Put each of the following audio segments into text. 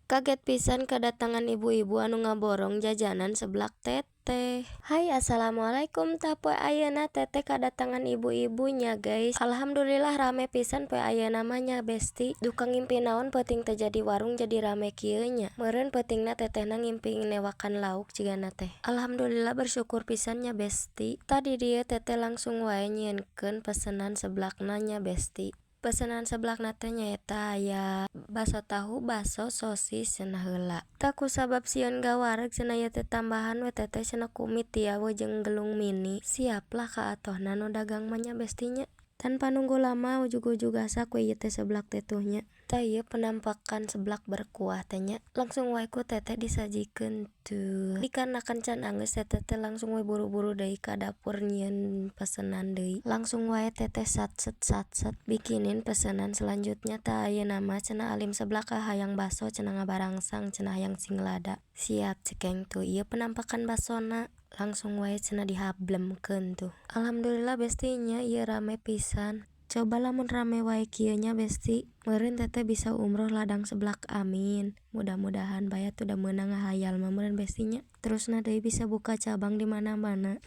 Kaget pisan kedatangan ibu-ibu anu ngaborong jajanan seblak Teteh. Hai, assalamualaikum. Tah, poe ayeuna Teteh kedatangan ibu-ibu nya, guys. Alhamdulillah, rame pisan poe ayeuna mah nya, besti. Duka ngimpi naon peuting teh jadi warung jadi rame kieu nya. Meureun peutingna Tetehna ngimpi newakan lauk jigana teh. Alhamdulillah, bersyukur pisan nya, besti. Tah, di dieu Teteh langsung wae nyieunkeun pesenan seblakna nya, besti. Pesenan seblakna teh nyaeta aya baso tahu, baso sosis cenah heula. Tah, kusabab sieun gawareg cenah ieu teh tambahan we Teteh cenah ku mie tiaw jeung gelung mini. Siap lah kaatohna nu dagang mah nya, besti nya. Tanpa nunggu lama, ujug-ujug asak we ieu teh seblak teh tuh nya. Tah, ieu penampakan seblak berkuah teh nya. Langsung wae ku Teteh disajikeun tuh. Dikarenakan can anggeus, Teteh teh langsung we buru-buru deui ka dapur nyieun pesenan deui. Langsung wae Teteh satset satset bikinin pesenan selanjutnya. Tah, ayeuna mah cenah alim seblak ah, hayang baso cenah, ngabarangsang cenah, hayang sing lada. Siap cekeng. Tuh, ieu penampakan basona, langsung wae cenah dihablemkeun tuh. Alhamdulillah, besti nya, ieu rame pisan. Coba lamun rame wae kieu nya, besti, meureun Teteh bisa umroh ladang seblak, amin. Mudah-mudahan bae atuh, da meunang ngahayal mah meureun, besti nya. Terusna deui bisa buka cabang di mana-mana.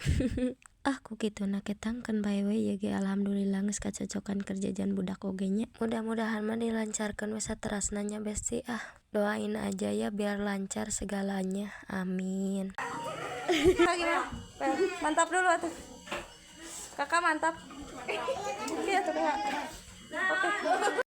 Ah, ku kituna ketangkeun bae we ieu ge. Alhamdulillah, geus kacocokan keur jajan budak oge nya. Mudah-mudahan mah dilancarkeun we saterasna nya, besti. Ah, doain aja ya biar lancar segalanya, amin. Gimana? Mantap dulu atuh. Kakak mantap. Iya tuh, Kakak. Oke.